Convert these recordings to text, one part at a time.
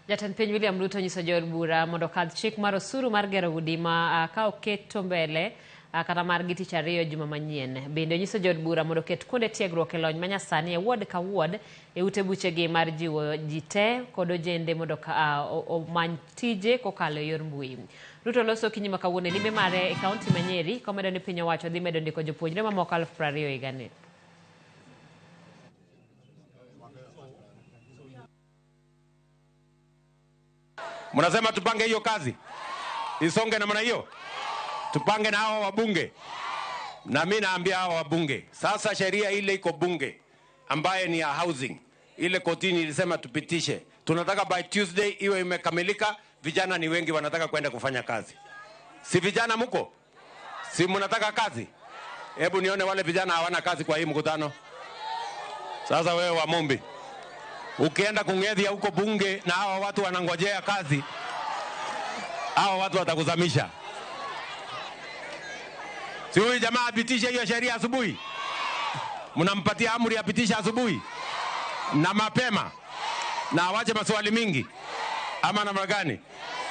Jatend piny William Ruto nyiso jood bura mondo okadh chik mar osuru mar gero udi ma ka oketo mbele kata margi tich ariyo juma manyien. Bende onyiso jood bura mondo oket kuonde tiegruok e lony manyasani e ward ka ward e ute buchegi mar jiwo ji te kod ojende mondo omany tije kokalo e yor mbui. Ruto loso okinyi ma kawuono e limbe mare e kaunti ma Nyeri komedo ni piny owacho dhi medo ndiko jopuonjre mamoko 20,000 higani. Mnasema tupange hiyo kazi isonge namna hiyo, tupange na hawa wabunge. Na mimi naambia hawa wabunge sasa, sheria ile iko bunge ambaye ni ya housing, ile kotini ilisema tupitishe, tunataka by Tuesday iwe imekamilika. Vijana ni wengi wanataka kwenda kufanya kazi, si vijana muko? Si mnataka kazi? Hebu nione wale vijana hawana kazi kwa hii mkutano. Sasa wewe wa Mumbi, ukienda kung'ethia huko bunge na hawa watu wanangojea kazi, hawa watu watakuzamisha. Si huyu jamaa apitishe hiyo sheria asubuhi? Mnampatia amri apitishe asubuhi na mapema na awache maswali mingi, ama namna gani?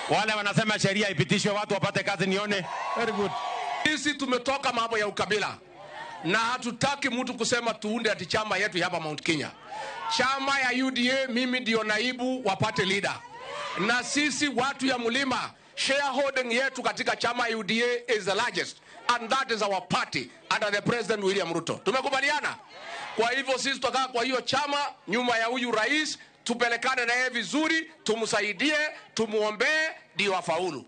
Wale wanasema sheria ipitishwe watu wapate kazi, nione. Very good. Sisi tumetoka mambo ya ukabila na hatutaki mtu kusema tuunde ati chama yetu hapa Mount Kenya. Chama ya UDA, mimi ndio naibu wa party leader, na sisi watu ya mlima, shareholding yetu katika chama ya UDA is the largest and that is our party under the President William Ruto. Tumekubaliana. Kwa hivyo sisi tutakaa kwa hiyo chama nyuma ya huyu rais, tupelekane na yeye vizuri, tumsaidie, tumuombee ndio afaulu.